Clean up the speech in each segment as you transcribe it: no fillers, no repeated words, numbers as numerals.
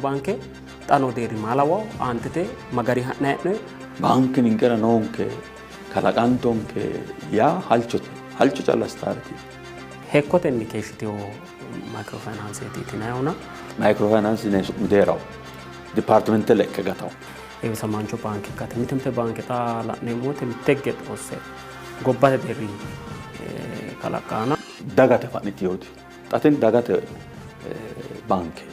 Baanke xa noo deerri maa lawawo? Aantete ma gari ha'nayi hee'noyi? Baanke ninkera noonke, kalaqantonke yaa halchote. Halcho calla assitaareti. Hekkotenni keeshshitino maykiro fayinaanseeti yitinayihuna. Maykiro fayinaanse yinanni su'mi dihee'rawo. Dipaartimente lekke gatawo. Heewisamaancho baanke ikkate. Mite mite baanke xa la'neemmo woyte mitte higge xoosse gobbate deerri kalaqqaana. Dagate fa'nitinote. Xa tini dagate baankeeti.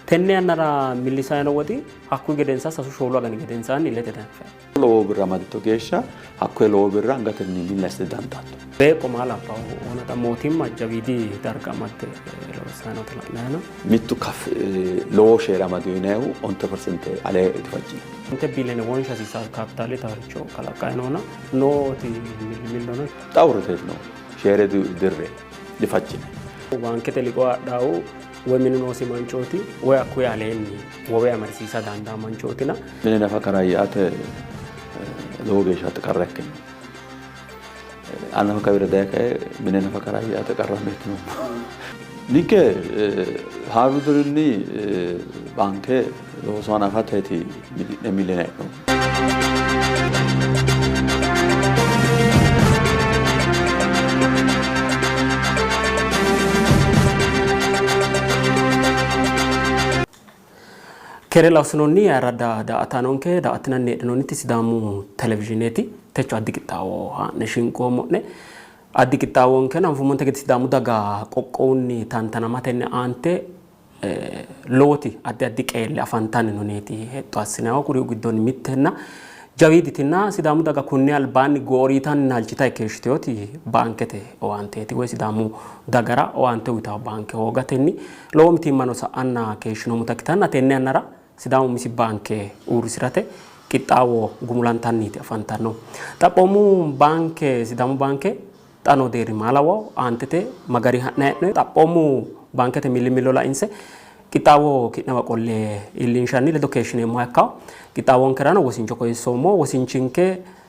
Tenne yannara millisayino woxi hakkuyi gedensa sasu shoolu agani gedensaanni illete danfanni. Lowo birra amaditto geeshsha hakkoye lowo birra angatenni milli assite dandaatto. Beeqqo maa labbawo ona xa mootimma jawiidi darga amadde loossanni noota la'nayina. Mittu kaf lowo sheere amadino yinayihu onte persente alee difajjinanni. Onte biliyoone wonsha hasiissanno kaapitaale taaricho kalaqqanni noona nooti millimillono. Xa uurriteeti noohu sheere dirre difajjinanni. Baankete liqoo adhaahu woy minu noosi manchooti woy hakkuyi aleenni wowe amadisiisa dandaa manchootina. Mine nafa karaayya'ate lowo geeshsha qarra ikkino. Ane nafa kawira daye kae mine nafa karaayya'ate qarramme ikkinoommo. Ninke haaru dirinni baanke looso hanafateeti mixi'ne milline hee'noommo. Keere lawsinoonni ayirradda daa''ataanonke daa''attinanni heedhinoonniti Sidaamu televizhiineeti. Techo addi qixxaawo haa'ne shinqoommo'ne. Addi qixxaawonkeno anfummonte gede Sidaamu daga qoqqowunni tantanamatenni aante lowoti addi addi qeelle afantanni no neeti hexxo assinannihu. Kuriuu giddonni mittenna jawiiditinna Sidaamu daga kunni albaanni gooriitanni halchitanni keeshshitinoti baankete owaanteeti woy Sidaamu dagara owaante uyitanno baanke hoogatenni lowo mitiimmano sa'anna keeshshinoommota ikkitanna tenne yannara Sidaamu umisi baanke uurrisi'rate qixxaawo gumulantanniiti afantannohu. Xaphoomu baanke Sidaamu baanke Xa noo deerri maa lawawo? Aantete ma gari ha'nayi hee'noyi? Xaphoomu baankete millimillo lainse qixxaawo ki'newa qolle iillinshanni ledo keeshshineemmoha ikkanno. Qixxaawonkerano wosincho koyinsoommo. Wosinchinke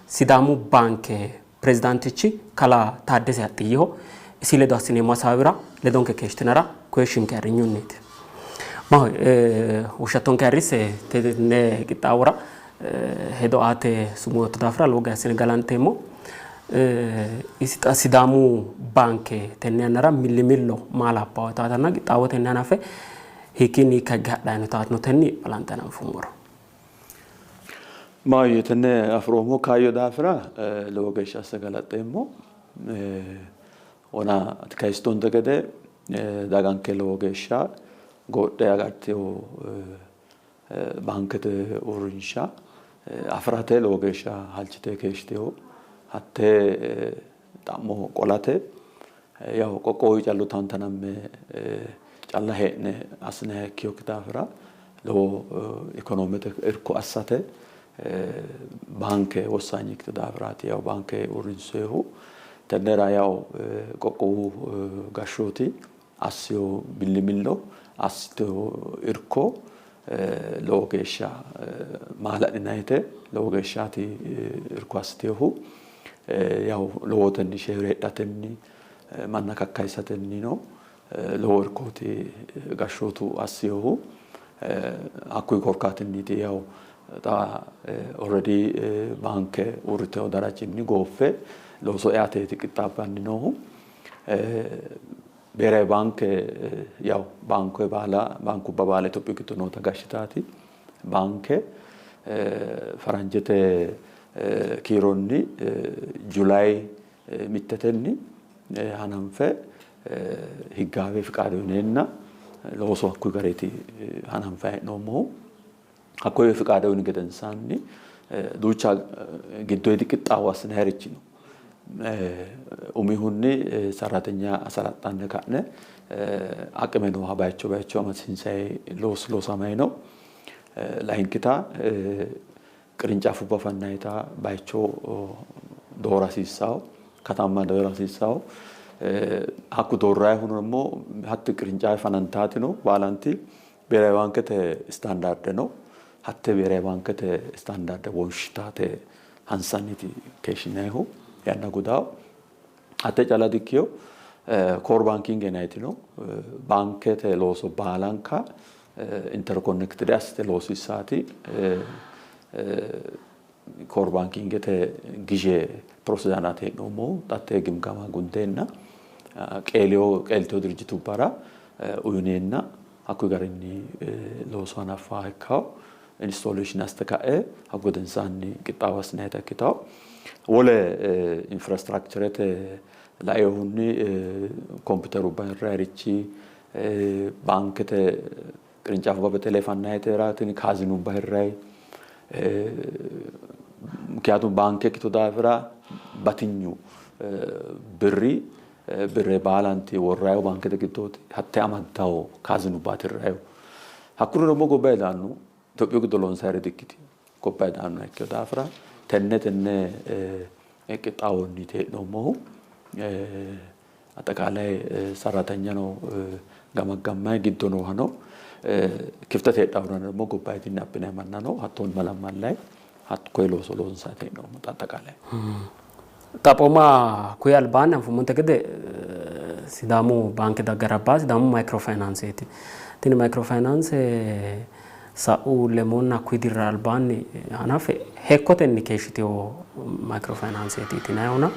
Sidaamu baanke pirezidaantichi kalaa Taaddese Haxxiyyeho. Isi ledo assineemmo hasaawira ledonke keeshshitinara koyishshinke ayirrinyunniiti. Maahoyye woshshattonke ayirrisse tenne qixxaawora hedo aate sumuu yootto daafira lowo geya assine galanteemmo. Isi xa Sidaamu baanke tenne yannara millimillo maa labbawo yitaatanna qixxaawotenni hanafe hiikkiinni hiikka higge hadhanni no yitaatinotenni balanxe hananfummoro. Maahoyye tenne afi'roommo kaayyo daafira lowo geeshsha asse galaxxeemmo. Wona ati kayisittonte gede daganke lowo geeshsha goodhe agartino baankete uurrinsha afi'rate lowo geeshsha halchite keeshshitino. Hattee xa'mo qolate yawu qoqqowu callu tantanamme calla hee'ne assinanniha ikkinokki daafira lowo ikonoomete irko assate baanke wossaanye ikkitino daafiraati yawu baanke uurrinsoyihu. Tennera yawu qoqqowu gashshooti assino millimillo, assitino irko lowo geeshsha maala'linannite, lowo geeshshaati irko assitinohu. Yawu lowotenni sheere hidhatenni manna kakkayisatennino lowo irkooti gashshootu assinohu. Hakkuyi korkaatinniiti yawu xa already baanke uurritino darajinni gooffe looso eateeti qixxaabbanni noohu. Biheeraawe baanke yawu baanke baala baankubba baala Itophiyu giddo noota gashshitaati. Baanke faranjete kiironni July mittetenni hananfe higgaawe fiqaade uyineenna looso hakkuyi gariiti hananfayi hee'noommohu. Hakkoye fiqaade uyini gedensaanni duucha giddoyidi qixxaawo assinayirichi no. Umihunni sarratenya asalaxxanne ka'ne aqime nooha bayicho bayicho amadisiinsayi loosi loosamayi no. Layinkita qirincafubba fannayita bayicho doora hasiissawo, katamma doora hasiissawo. Hakku doorrayihuno immo hatti qirincaafe fanantaatino baalanti Biheeraawe baankete istaandaarde no. Hatte biheeraawe baankete istaandaarde wonshitate hansanniti keeshshinayihu yanna gudawo. Hatte calla dikkino koor baankinge yinayiti no. Baankete looso baalanka interconnected assite loosiissaati core bankingete gishe process aanaati hee'noommohu. Xatte gimgama gundeenna qeeleo qeelteo dirjitubbara uyineenna hakkuyi garinni looso hanaffaha ikkawo. Installation assite ka'e hakku gedensaanni qixxaawo assinayita ikkitawo. Wole infrastructurete lainohunni kompiiterubba hirrayirichi baankete qirincaafuba betele fannayitera tini kaazinubba hirrayi ምክንያቱም ባንክ ikkito daafira batinyu birri birre baalanti worrayo baankete giddooti hatte amaddawo kaazinubbaati hirrayo. Hakkuno ደግሞ gobbayi daanno Itophiyu giddo loonsayire dikkitino gobbayi daannoha ikkino daafira tenne tenne qixxaawonniiti hee'noommohu. አጠቃላይ ሰራተኛ ነው ገመገማይ giddo noohano ክፍተት heedhahura ደግሞ gobbayidinni abbinayi mannano hattonni malammallayi hakkoye looso loonsayti hee'noommo አጠቃላይ. Xaphooma kuyi albaanni anfummonte gede Sidaamu baanke daggara abbaa Sidaamu mayikiro fayinaanseeti. Tini mayikiro fayinaanse sa'u lemoonna hakkuyi dirra albaanni hanafe hekkotenni keeshshitewo mayikiro fayinaanseeti yinayihuna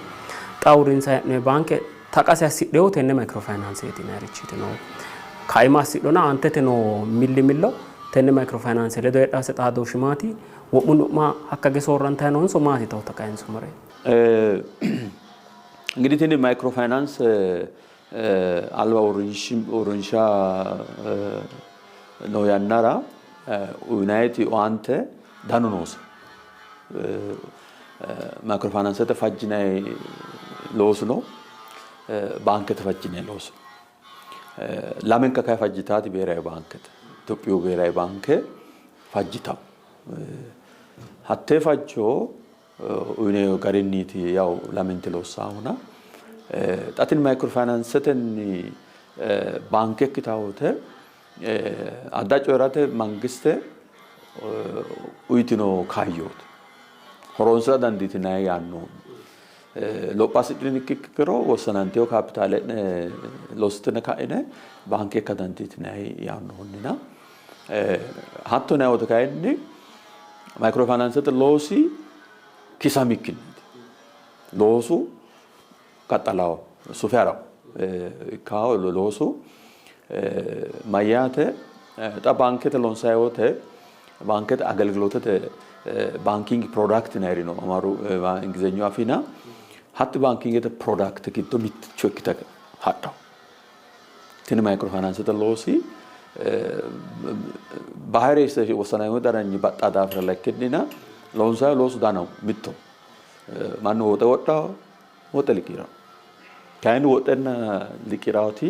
xa uurrinsayi hee'noyi baanke taqase assidhewo tenne mayikiro fayinaanseeti yinayirichiiti noohu. Kaima assidhona aantete noo millimillo tenne mayikiro fayinaanse ledo heedhase xaadooshshi maati? Wo'munni wo'ma hakka ge soorrantayi noonso maati tawo taqayinsumore? እንግዲህ tini ማይክሮ ፋይናንስ alba uurrinsha noo yannara uyinayiti owaante danu noose. ማይክሮ ፋይናንስete fajjinayi loosu no, baankete fajjinayi loosu no. Lamenka kayi fajjitaati ብሔራዊ baankete. Itophiyu ብሔራዊ baanke fajjitawo. Hattee fajjo uyinoyi garinniiti yawu lamenti loossaahuna. Xa tini mayikiro fayinaansetenni baanke ikkitawo wote adda coyi'rate mangiste uyitino kaayyooti. Horonsira dandiitinayi yaannohunni. Lopha hasidhinikkiro ikkiro wossananteyo kaapitaale'ne lossitine ka'ine baanke ikka dandiitinayi yaannohunnina. Hatto yinayi wote kayinni mayikiro fayinaansete loosi kisamikkinniiti. Loosu qaxxalawo sufe harawo ikkawo loosu mayyaate xa baankete loonsayi wote baankete agelgilotete banking product yinayiri no amaaru ingilizenyu afiina hatti bankingete product giddo mitticho ikkite hadhawo. Tini mayikiro fayinaansete loosi bahire wossanayi daranyi baxxa daafira ikkinnina loonsayi loosu danawo mitto. Mannu woxe wodhawo woxe liqiirawo. Kayinni woxenna liqiirawoti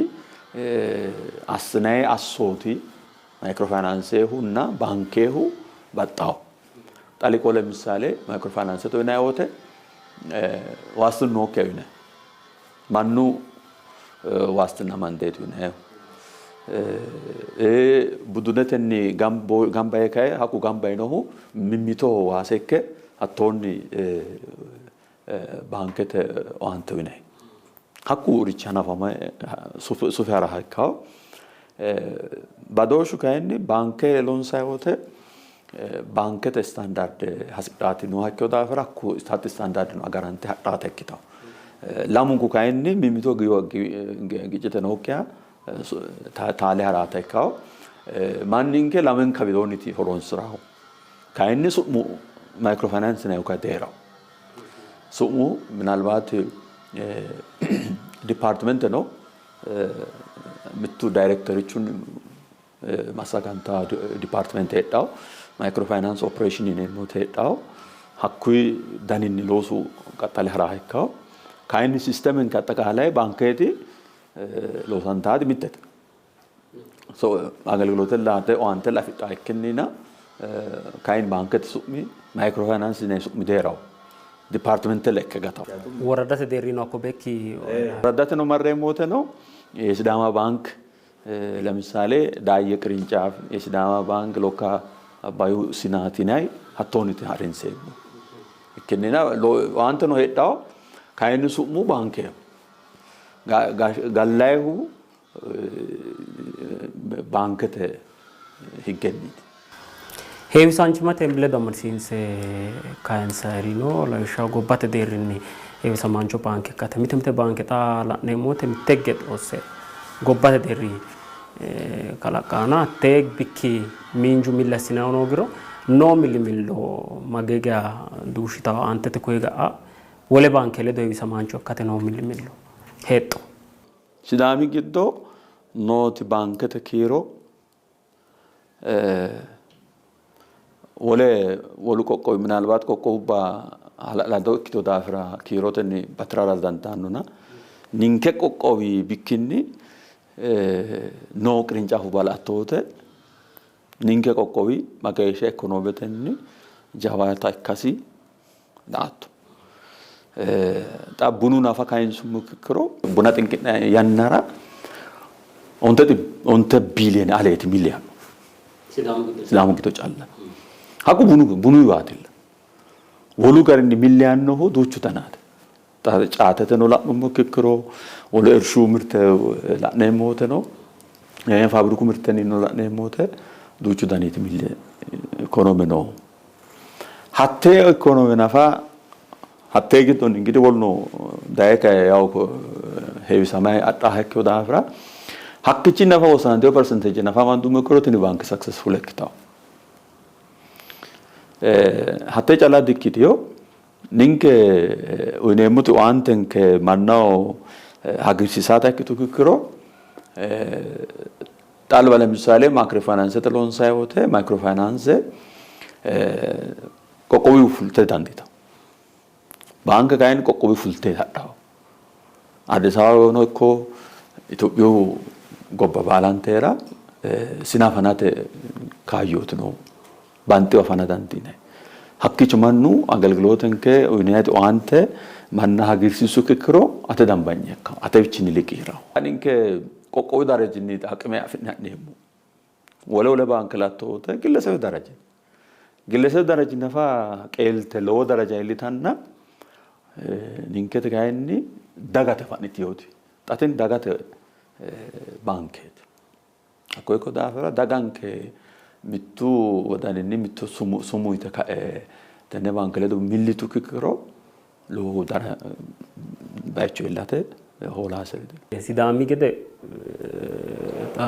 assinayi assooti ማይክሮ ፋይናንሴሁና ባንኬሁ baxxawo. Xa liqoo ለምሳሌ ማይክሮ ፋይናንስete uyinayi wote waastinnu nookkiha uyinayi. Mannu waastinna amandeeti uyinayihu. Budunetenni gamba yee kae hakku gamba yiinohu mimmitoho waase ikke hattoonni baankete owaante uyinayi. Hakku richi hanafame sufe haraha ikkawo. Badooshshu kayinni baanke loonsayi wote baankete standard hasidhaati nooha ikkino daafira hakku hatti standard no agarante hadhaata ikkitawo. Lamunku kayinni mimmito giccite nookkiha taale haraata ikkawo. Manninke lamenka widoonniti horonsirawo. Kayinni su'mu ማይክሮ ፋይናንስ ነው ከደራው su'mu ምናልባት department ነው mittu ዳይሬክተሪቹን massaganta department heedhawo ማይክሮ ፋይናንስ ኦፕሬሽን yineemmoti heedhawo hakkuyi daninni loosu qaxxale haraha ikkawo. Kayinni sistemenke አጠቃላይ baankeeti loosantaati mittete. አገልግሎትን laate owaante afidhaa ikkinnina kayinni baankete su'mi ማይክሮ ፋይናንስ yinayi su'mi diheerawo. Departmente ikke gatawo. Woraddate deerrino hakko bekki ወረዳተ ነው marreemmo wote ነው የሲዳማ ባንክ ለምሳሌ ዳየ ቅርንጫፍ የሲዳማ ባንክ ሎካ አባዩ ሲናቲ ናይ hattoonniti harinseemmo ikkinnina owaante no heedhawo kayinni su'mu baankeho gallayihu baankete higgenniiti. Heewisaanchimmate ledo amadisiinse kayinsayirino lawishshaho gobbate deerrinni heewisamaancho baanke ikkate mite mite baanke xa la'neemmo woyte mitte higge xoosse gobbate deerri kalaqqaana hattee bikki miinju milli assinanni hoogiro noo millimillo magee geya duushshitawo aantete koye ga'a wole baanke ledo heewisamaancho ikkate noo millimillo hexxo. Sidaami giddo nooti baankete kiiro wole wolu qoqqowi minaalbaat qoqqowubba hala'lado ikkito daafira kiirotenni batirara dandaannona ninke qoqqowi bikkinni noo qirincaafu la''atto wote ninke qoqqowi mageeshsha ikkonometenni jawaata ikkasi la''atto. Xa bunu nafa kayinsummo ikkiro buna xinqi'nanni yannara onte biiliyoone aleeti milliyaanno Sidaamu giddo calla. Hakku bunu bunuyiwaatilla. Wolu garinni milliyaannohu duuchu danaati. Xa caateteno la'nummo ikkiro wolu irshu mirte la'neemmo woteno faabriku mirtennino la'neemmo wote duuchu daniiti milli ikonoome noohu. Hattee ikonoome nafa hattee giddonni ingidihi woluno daye kae yawu heewisamay adhaha ikkino daafira hakkichi nafa wossantino persenteje nafa amandummo ikkiro tini baanke successful ikkitawo. Hattee calla dikkitino ninke uyineemmoti owaantenke mannaho hagiirsiisaata ikkitu ikkiro xa alba ለምሳሌ ማይክሮ ፋይናንስete loonsayi wote ማይክሮ ፋይናንስ qoqqowuyi fulte dandiitawo. Baanke kayinni qoqqowuyi fulte hadhawo. Addis Ababano ikko Itophiyu gobba baalantera sina fanate kaayyooti noohu. Banxiwa fana dandiinanni. Hakkiicho mannu agelgilootenke uyinayiti owaante manna hagiirsiissukki ikkiro ate dambanye ikkawo, atewichinni liqiirawo. Ninke qoqqowu darajinni aqime afi'ne ha'neemmo. Wole wole baanke latto wote gillesebe daraji. Gillesebe daraji nafa qeelte lowo daraja iillitanna ninkete kayinni dagate fa'nitinooti. Xa tini dagate baankeeti. Hakko ikko daafira daganke mittu wodaninni mittu sumuu yite ka'e tenne baanke ledo millitukki ikkiro lowo dara bayicho iillate hoolaaseri dino. Sidaami gede xa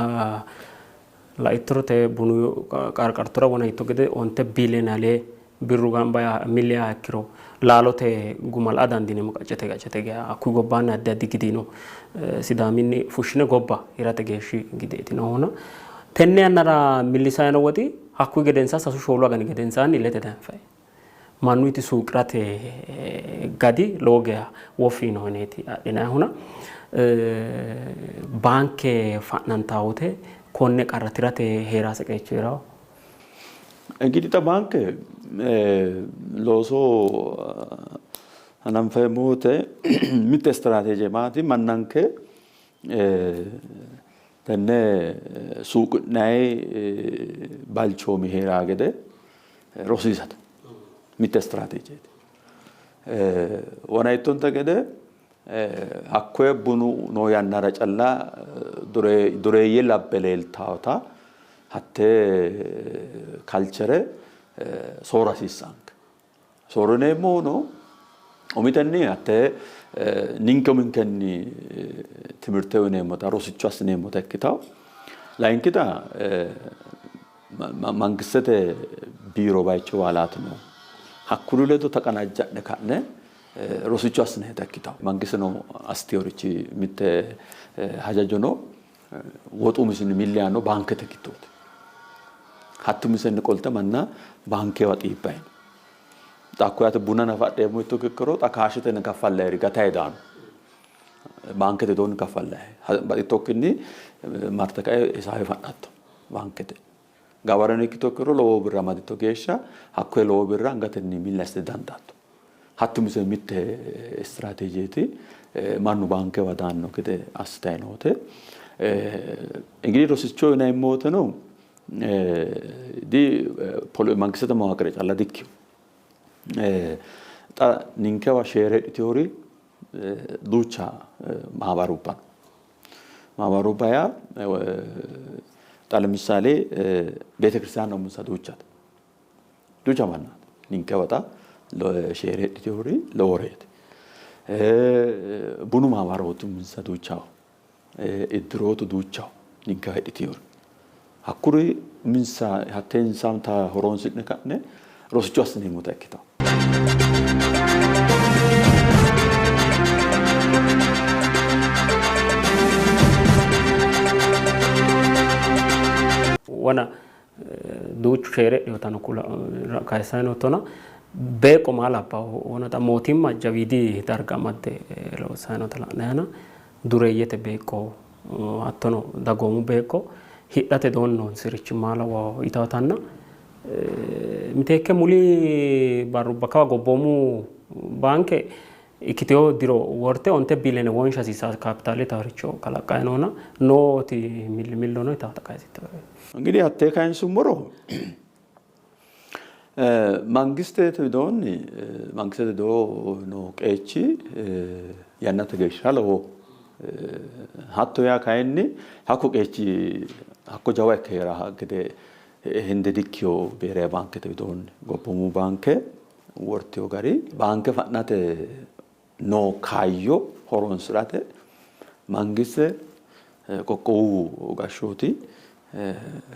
laittoro te bunu qarqartora wona yitto gede onte biiliyoone alee birru gamba yaa milli yaa ikkiro laalote guma la''a dandiineemmo qaccete qaccete geya. Hakkuyi gobbaanni addi addi gidi no. Sidaaminni fushshine gobba hirate geeshshi gideeti noohuna. Tenne yannara millisayi noo woxi hakkuyi gedensaa sasu shoolu agani gedensaanni illete danfayi. Mannuyti suuqi'rate gadi lowo geya woffi yiinoho yineeti adhinayihuna. Baanke fa'nantawo wote konne qarra tirate hee'rase qeechi hee'rawo. Ingidihi xa baanke looso hananfeemmo wote mitte istiraateeje maati mannanke tenne suuqi'nayi balchoomi hee'raa gede rosiisate mitte istiraateejeeti. Wona ittonte gede hakkoye bunu noo yannara calla dureeyye labbe leeltaata hattee kalchere soorra hasiissanke. Soorrineemmohuno umitenni hattee ninke uminkenni timirte uyineemmota rosicho assineemmota ikkitawo. Layinkita mangistete biiro bayicho baalaati noohu. Hakkuri ledo taqanajja'ne ka'ne rosicho assinannita ikkitawo. Mangisteno assiteeworichi mitte hajajo no. Woxu umisinni milli yaanno baankete giddooti. Hatti umisenni qolte manna baankewa xiibbayi no. Xa hakko yaate buna nafa adheemmo yitto ikkiro xa kaashetenni kaffallayiri gatayi daano. Baankete widoonni kaffallayi. Baxittokkinni marte kae hisaabe fa'natto baankete. Gawareno ikkitto ikkiro lowo birra amaditto geeshsha hakkoye lowo birra angatenni milli assite dandaatto. Hatti umise mitte istiraateejeeti mannu baankewa daanno gede assitayi noote. Ingidihi rosicho yineemmo woteno di mangistete mawaaqire calla dikkino. Xa ninkewa sheere hidhiteewori duucha maabarubba no. Maabarubba yaa xa xa ለምሳሌ ቤተክርስቲያን ነው uminsa duuchate duucha mannaati ninkewa xa share hidhitewori loworeeti bunu maamarootu uminsa duuchaho iddirootu duuchaho ninkewa hidhitewori hakkuri uminsa hattee insanta horonsi'ne ka'ne rosicho assineemmota ikkitawo. Wona duuchu share hidhewotano kayissanni noottona beeqqo maa labbawo wona xa mootimma jawiidi darga amadde loossanni noota la'nayina dureeyyete beeqqo hattono dagoomu beeqqo hidhate doon noonsarichi maa lawawo yitawotanna miteekke muli barrubba kawa gobboomu baanke ikkitewo diro worte 9 biliyoone wonsha hasiissanno kaapitaale yitaworicho kalaqqanni noona nooti millimillo no yitawota kayisitto. እንግዲህ hattee kayinsummoro mangistete widoonni mangistete widoo noo qeechi yannate geeshsha lowo hatto yaa kayinni hakku qeechi hakko jawa ikke heeraa gede hende dikkiyo ብሔራዊ baankete widoonni gobboomu baanke wortewo gari baanke fa'nate noo kaayyo horonsirate mangiste qoqqowu gashshooti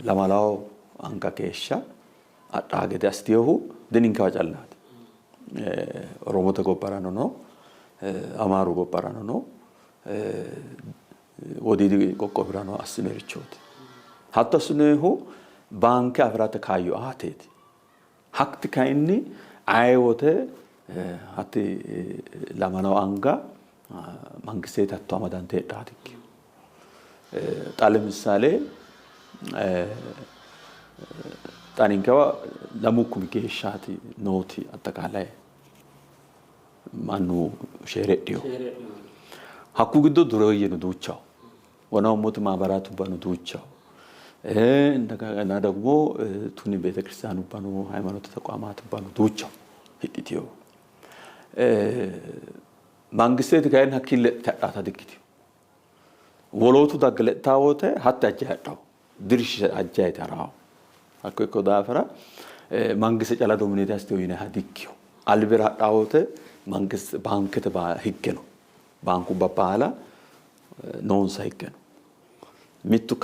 lamalawo anga geeshsha adhaa gede assiteyohu dininkewa callaati. Oromote gobbarano no, Amaaru gobbarano no, Wodiidi qoqqowirano assinorichooti. Hatto assinoyihu baanke afirate kaayyo aateeti. Hatti kayinni aye wote hatti lamalawo anga mangistete hatto amadante heedhaati ikkiyo. Xa ለምሳሌ xa ninkewa lamu kumi geeshshaati nooti አጠቃላይ mannu share hidhiyo. Hakku giddo dureeyye no duuchaho. Wona maabaratubbano duuchaho. እንደገና ደግሞ tuni ቤተክርስቲያኑባ ነው ሃይማኖት ተቋማቱባ ነው duuchaho hidhiteyo. Mangistete kayinni hakkiinni lexxite hadhaata dikkitino. Wolootu dagge lexxitawo wote hatti ajjayi hadhawo. Dirshi ajjayiiti harawo. Hakko ikko daafira mangiste calla dominate assiteyo yinayiha dikkiyo. Albira hadhawo wote mangiste baankete higge no. Baankubba baala noonsa higge no. Mittu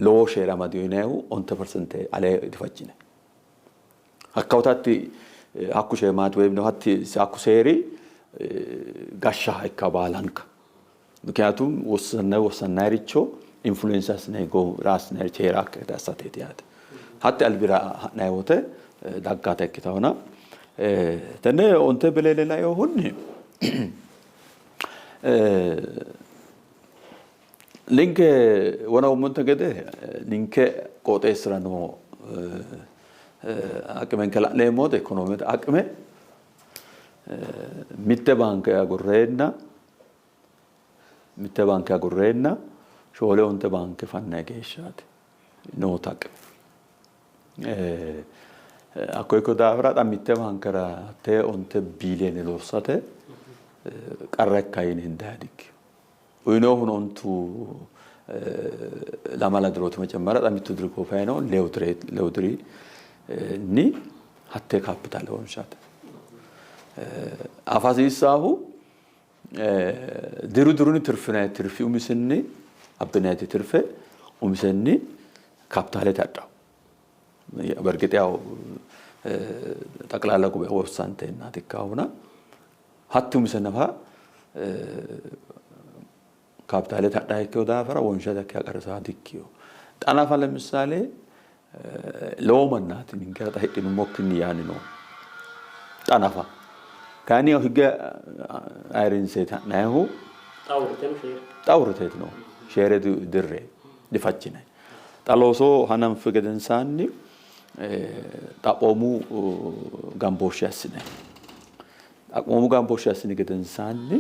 lowo share amadiyo yinayihu 9% alee difajjinayi. Hakka wote hatti hakku sheemaati ወይም hatti hakku seeri gashshaha ikka baalanka. ምክንያቱም ወሰናይሪcho influence assinay raassinayricho heerakki gede assateeti yaate. Hatti albira ha'nayi wote daggata ikkitawona tenne 9 biliyoone lainohunni ninke wona ummonte gede ninke qooxeessira noo aqimenke la'neemmo wote ikonoomete aqime mitte baanke agurreenna mitte baanke agurreenna 4 9 baanke fannayi geeshshaati noota aqime. Hakko ikko daafira xa mitte baankera hattee 9 biliyoone lossate qarra ikka yine hendayi dikkino. Uyinohuno 12 dirooti መጀመሪያ xa mittu diri goofayi no lewu diri ni hattee kaapitaale wonshate. Afa hasiissaahu diru dirunni tirfinayi tirfi umisinni abbinayiti tirfe umisenni kaapitaalete hadhawo. በእርግጥ ያው ጠቅላላ ጉባኤ ወሳንተናት ikkahuna hatti umise nafa kaapitaalete hadhaa ikkewo daafira wonshate hakkeya qarrisaa dikkiyo. Xa nafa ለምሳሌ lowo mannaati ninkera xa hidhinummokkinni yaanni noohu. Xa nafa kayinni higge ayirrinseeti ha'nayihu xa uurriteeti noohu. Share dirre difajjinayi. Xa looso hananfi gedensaanni xaphoomu gambooshshe assinayi. Xaphoomu gambooshshe assini gedensaanni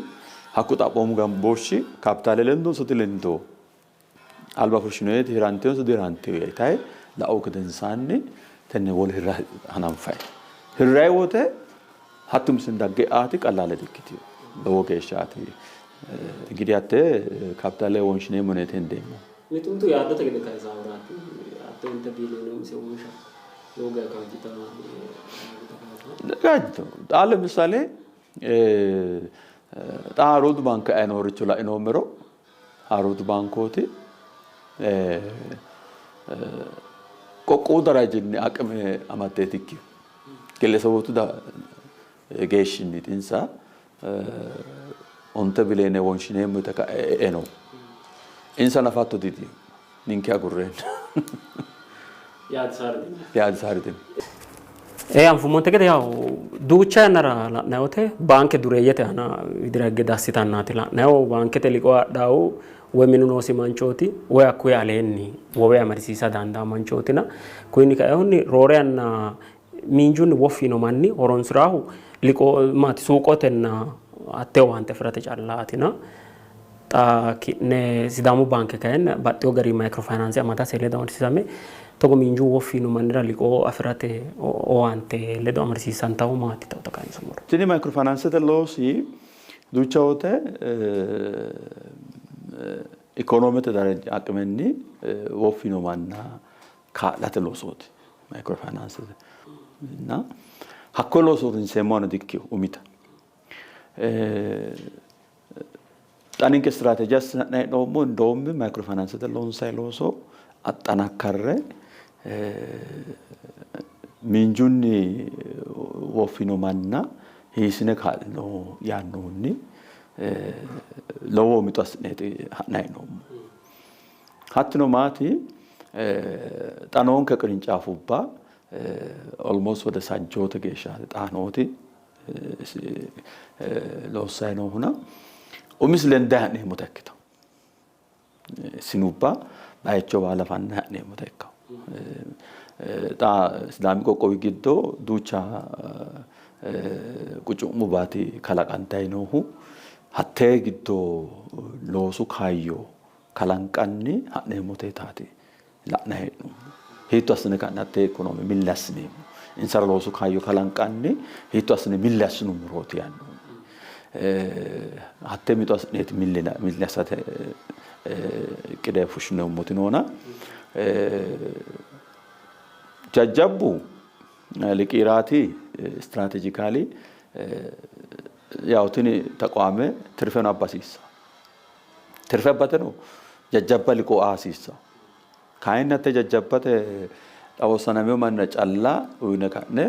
hakku xaphoomu gambooshshi kaapitaale lendonso dilendo alba fushshinoyiti hiranteyonso dihiranteyo yitayi la'u gedensaanni tenne wole hirra hananfayi. Hirrayi wote hatti umisenni dagge e'aati qallaale dikkitino. Lowo geeshshaati. እንግዲህ hattee kaapitaale wonshineemmo yineeti hendeemmohu. Mitu mitu yaaddote gede kayisahuraati. Onte biiliyoone umise wonsha lowo geya kaajjitanno. Kaajjito. Xa ለምሳሌ xa Haaruuddu baanke ayi nooricho la'inoommero Haaruuddu baankooti qoqqowu darajinni aqime amaddeeti ikkino. Gillesebootu geeshshinniiti insa onte biliyoone wonshineemmo yite ka'e e'e no. Insa nafa hatto didino. Ninke agurreenna. Yaadisaari dino. Ee anfummonte gede yaw duucha yannara la'nanni wote baanke dureeyyete aana widira higge dassitannaati la'nannihu. Baankete liqoo adhannohu woy minu noosi manchooti woy hakkuyi aleenni wowe amadisiisa dandaanno manchootina. Kunni kainohunni roore yanna miinjunni woffi yiino manni horonsi'raahu liqoo maati suuqotenna hattee owaante afirate callaatina. Xa ki'ne Sidaamu baanke kayinni baxxewo garinni mayikiro fayinaanse amadase ledo amadisiisame togo miinju woffi yiino mannira liqoo afirate owaante ledo amadisiisantahu maati xawita kayinsummoro? Tini mayikiro fayinaansete loosi duucha wote ikonoomete daraja aqimenni woffi yiino manna kaa'late loosooti mayikiro fayinaansete እና hakkoye looso uurrinseemmohano dikkino umita. Xa ninke istiraateeje assine ha'nanni hee'noommo indoommi mayikiro fayinaansete loonsanni looso axxanakkarre miinjunni woffino manna hiissine kaa'lino yaannohunni lowo mixo assineeti ha'nanni hee'noommo. Hattino maati xa noonke qirincaafubba almost wode sajjoote geeshshaati xa nooti loossanni noohuna umisi lendayi ha'neemmota ikkito sinubba bayicho baala fanne ha'neemmota ikkawo. Xa Sidaami qoqqowi giddo duucha quchu'mubbaati kalaqantayi noohu hattee giddo loosu kaayyo kalanqanni ha'neemmoteetaati la'nanni hee'noommo. Hiitto assine ka'ne hattee ikonoome milli assineemmo? Insara loosu kaayyo kalanqanni hiitto assine milli assinummorooti yaannohunni hattee mixo assineeti milli assate iqqide fushshinoommoti noona jajjabbu liqiiraati istiraateejikaali yaw tini taqwaame tirfeno abba hasiissanno. Tirfe abbateno jajjabba liqoo aa hasiissanno. Kayinni hatte jajjabbate xa wossanamino mannira calla uyine ka'ne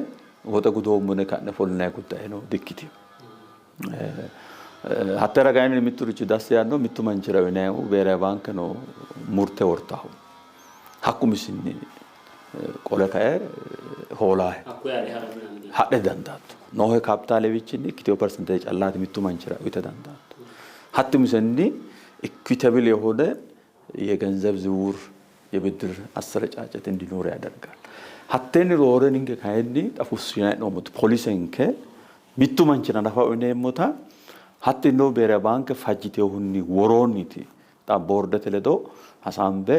woxe gudoommo yine ka'ne ofollinanni guddayeno dikkitino. Hattera kayinni mitturichi dassi yaanno mittu manchira uyinannihu Beerawe Baankeno murte wortaho. Hakku umisinni qole kae hoolaahe. Hadhe didandaatto. Noohe kaapitaalewiichinni ikkitewo persenteje callaati mittu manchira uyite dandaatto. Hatti umisenni equitable የሆነ የገንዘብ ዝውውር የብድር አሰረጫጨት እንዲኖር ያደርጋል። Hatteenni roore ninke kayinni xa fushshinanni hee'noommoti polisenke mittu manchira nafa uyineemmota hattino Beerawe Baanke fajjitinohunni woroonniti xa boordete ledo hasaambe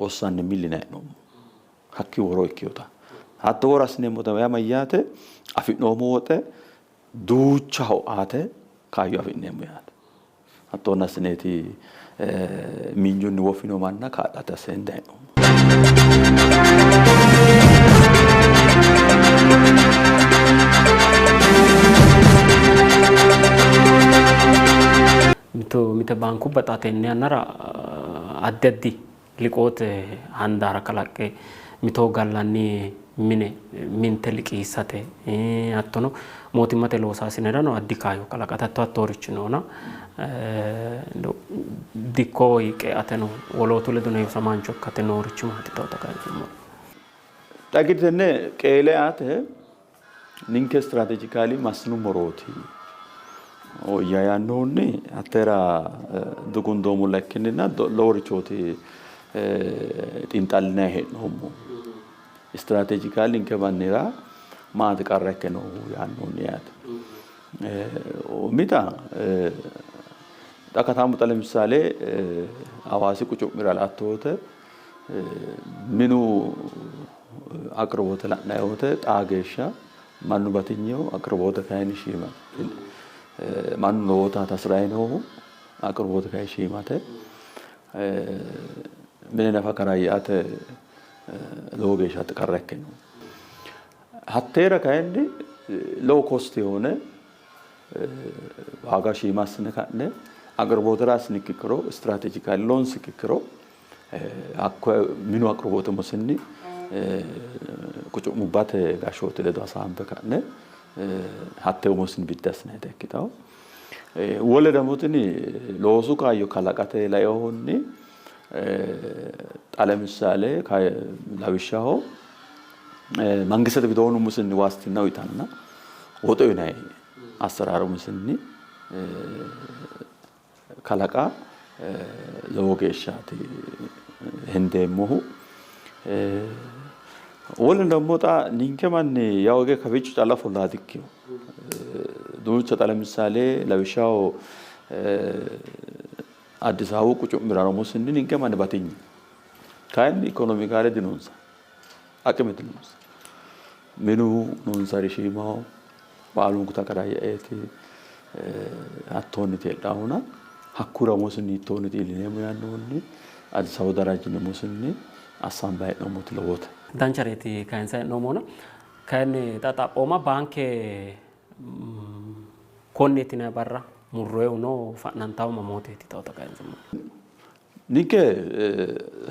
wossanne milli yinanni hee'noommo. Hakkii woro ikkinota. Hatto woro assineemmota yaa mayyaate afi'noommo woxe duuchaho aate kaayyo afi'neemmo yaate. Hattoonni assineeti miinjunni woffino manna kaa'late assine dayi'noommo. Mito mite baankubba xa tenne yannara addi addi liqoote handaara kalaqqe mito gallanni mine minte liqiissate hattono mootimmate loosaasinerano addi kaayyo kalaqate hatto hattoorichi noona dikko qeateno wolootu ledo heewisamaancho ikkate noorichi maati xawo xaqinsummo. Xa እንግዲህ tenne qeele aate ninke istiraatejikaali massinummorooti woyya yaannohunni hattera dugundoommolla ikkinnina loworichooti xiinxallinanni hee'noommo. Istiraatejikaali ninke mannira maati qarra ikke noohu yaannohunni yaate. Umita xa katamu xa ለምሳሌ Hawaasi quchumira la'atto wote minu aqirbote la'nanni wote xaa geeshsha mannu batinyeho aqirbote kayinni shiimate. Mannu lowotaati hasiranni noohu aqirbote kayinni shiimate. Mine nafa karaayya'ate Lowo geeshsha qarra ikke no. Hatteera kayinni low cost የሆነ ዋጋ shiima assine ka'ne aqirbootira assini ikkiro strategically loonsi ikkiro hakko minu aqirbooti musinni quchummate gashshooti ledo hasaambe ka'ne hatte umosinni biddi assinayita ikkitawo. Wole ደግሞ tini loosu kaayyo kalaqate lainohunni xa ለምሳሌ lawishshaho mangistete widoonni umisinni waastinna uyitanna woxe uyinayi assaraare umisinni kalaqa lowo geeshshaati hendeemmohu. Wole ደግሞ xa ninke manni yaw hige kawiicho calla ofollaa dikkino. Duucha xa ለምሳሌ lawishshaho Addis Ababu quchumirano umisinni ninke manni batinyu kayinni economically dinonsa, aqime dinonsa. Minu noonsari shiimaho, baalunku takarayyaeeti hattoonniti heedhaahuna hakkura umosinni hiittoonniti iillineemmo yaannohunni Addis Ababu darajjine umosinni assambayi hee'noommoti lowote. Danchareeti kayinsayi hee'noommona kayinni xa xaphooma baanke konneeti yinanni barra murroyihu no fa'nantahu mamooteeti xawota kayinsummo? Ninke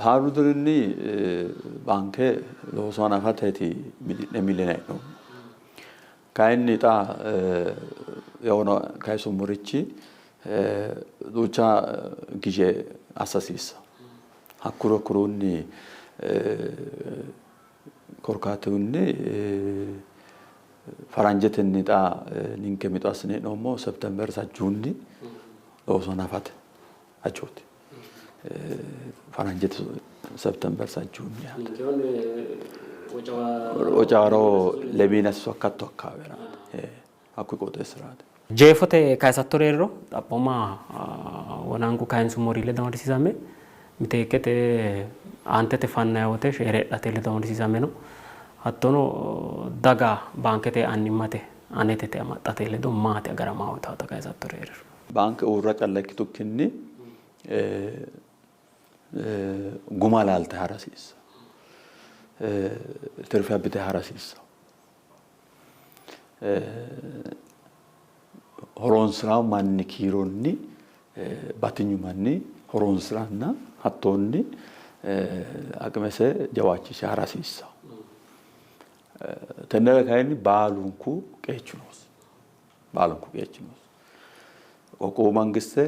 haaru dirinni baanke looso hanafateeti mixi'ne milline hee'noommo. Kayinni xa yawono kayisummorichi duucha gize assa hasiissanno. Hakkuri hakkurunni korkaatunni faranjetenni xa ninke mixo assine hee'noommo September sajjuunni looso hanafate hajooti. Faranjete September sajjuunni yaate. Wocawaaro lemiina sasu akkatto akkawaaweraati. Hakkuyi qooxeessiraati. Jeefote kayisattori heeriro xaphooma wonanku kayinsummori ledo amadisiisame miteekkete aantete fannayi wote sheere hidhate ledo amadisiisame no. Hattono daga baankete annimmate anetete amaxxate ledo maati agaramawo yitaata kayisattori heeriro? Baanke uurra calla ikkitukkinni guma laalte hara hasiissanno. Tirfe abbite hara hasiissanno. Horonsi'ranno manni kiironni batinyu manni horonsi'ranna hattoonni aqimese jawaachishe hara hasiissanno. Tennera kayinni baalunku qeechu noosi. Baalunku qeechi noosi. Qoqqowu mangiste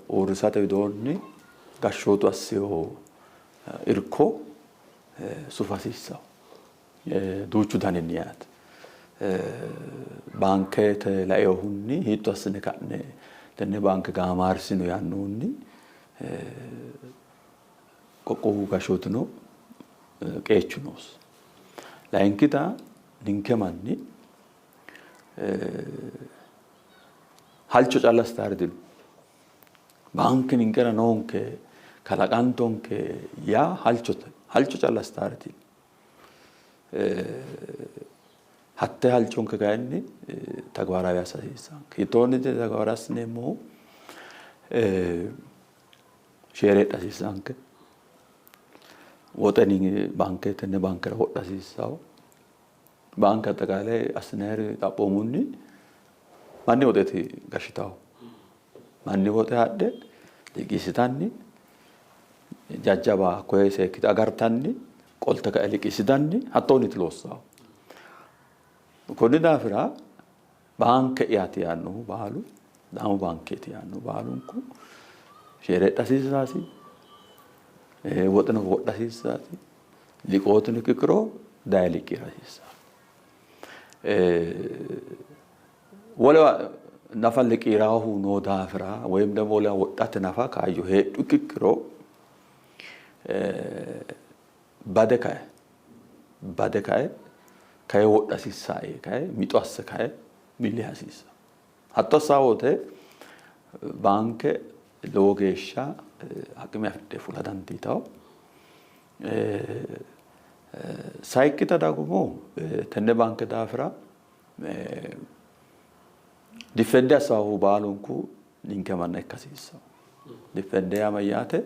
uurrisate widoonni gashshootu assiho irko sufa hasiissanno. Duuchu daninni yaate. Baankete lainohunni hiitto assine ka'ne tenne baanke gaamaarsino yaannohunni qoqqowu gashshootino qeechu noosi. Layinkita ninke manni halcho calla assitaari dino. Baanke ninkera noonke kalaqantonke yaa halchote. Halcho calla assitaari dino. Hatte halchonke kayinni ተግባራዊ assa hasiissanke. Hiittoonni ተግባራዊ assineemmohu sheere hidha hasiissanke. Woxe baanke tenne baankera wodha hasiissawo. Baanke aጠቃላይ assinayiri xaphoomunni manni woxeeti gashshitawo. Manni woxe hadhe liqiissitanni jajjaba hakkoye seekkite agartanni qolte ka'e liqiissitanni hattoonniti loossawo. Konni daafira baanke'yaati yaannohu baalu Sidaamu baankeeti yaannohu baalunku sheere hidha hasiissaasi, woxeno wodha hasiissaasi, liqootino ikkiro daye liqiira hasiissawo. Wolewa nafa liqiiraahu noo daafira woyim ደግሞ wolewa wodhate nafa kaayyo heedhu ikkiro bade kae bade kae kae wodha hasiissae kae mixo asse kae milli hasiissawo. Hatto assa wote baanke lowo geeshsha aqime afidhe fula dandiitawo. Sayikkita ደግሞ tenne baanke daafira defend assaahu baalunku ninke manna ikka hasiissawo. Defend yaa mayyaate?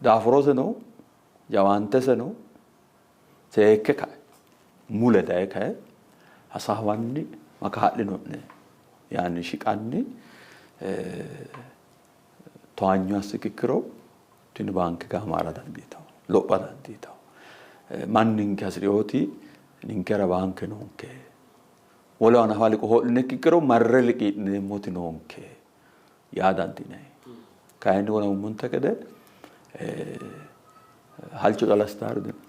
Daafuroseno jawaanteseno seekke kae mule daye kae hasaawanni ma kaa'lino'ne yaanni shiqanni towaanyo assikikkiro tini baanke gaamaara dandiitawo, lopha dandiitawo. Manninke hasi'riyooti ninkera baanke noonke. Wolewa nafa liqoo ho'linekikkiro marre liqii'neemmoti noonke yaa dandiinanni. Kayinni wonamummonte gede halcho calla assitaari dino.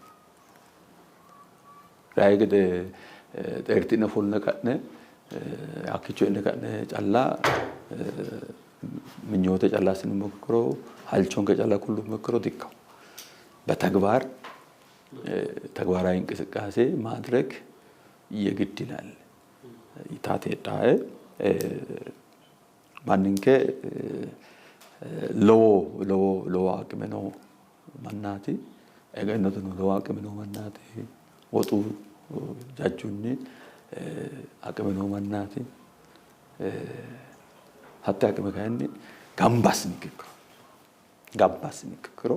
Rayi gede xeerti'ne ofoline ka'ne hakkiicho hee'ne ka'ne calla minyoote calla assinummo ikkiro halchonke calla kullummo ikkiro dikkawo. በተግባር ተግባራዊ እንቅስቃሴ ማድረግ የግድ ይላል። ይታቴ manninke lowo lowo lowo aqime noo mannaati, egennoteno lowo aqime noo mannaati, woxu jajjunni aqime noo mannaati. Hatte aqime kayinni gamba assinikkiro gamba assinikkiro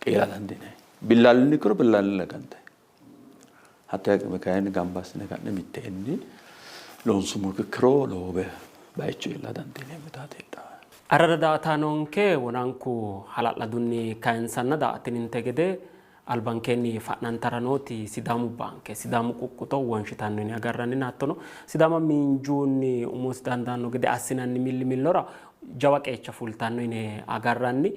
qeela dandiinanni. Billaallinikiro billaalline gantayi. Hatte aqime kayinni gamba assine ka'ne mitteenni loonsummo ikkiro lowo bayicho iilla dandiineemmo yaate. Arara daa''ataanonke wonanku hala'ladunni kayinsanna daa''attininte gede albankeenni fa'nantara nooti Sidaamu baanke Sidaamu quqquxo wonshitanno yine agarrannina hattono Sidaama miinjunni umosi dandaanno gede assinanni millimillora jawa qeecha fultanno yine agarranni.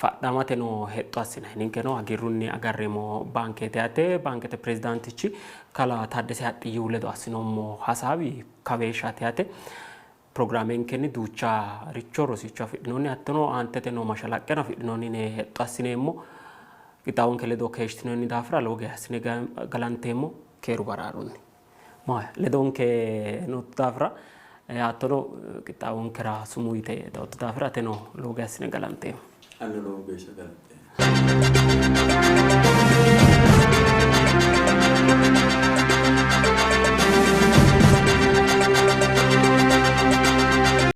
Fadhamateno hexxo assinanni ninkeno hagiirrunni agarreemmo baankeeti yaate. Baankete pirezidaantichi kalaa Taaddese Haxxiyyihu ledo assinoommo hasaawi kaweeshshaati yaate. Pirogiraamenkenni duucha richo rosicho afidhinoonni hattono aantete noo mashalaqqeno afidhinoonni yine hexxo assineemmo. Qixxaawonke ledo keeshshitinoonni daafira lowo geeshsha assine galanteemmo. Keeru baraarunni. Ledonke nootto daafira hattono qixxaawonkera sumuu yite dawootto daafira ateno lowo geeshsha assine galanteemmo. Anino lowo geeshsha galanteemmo.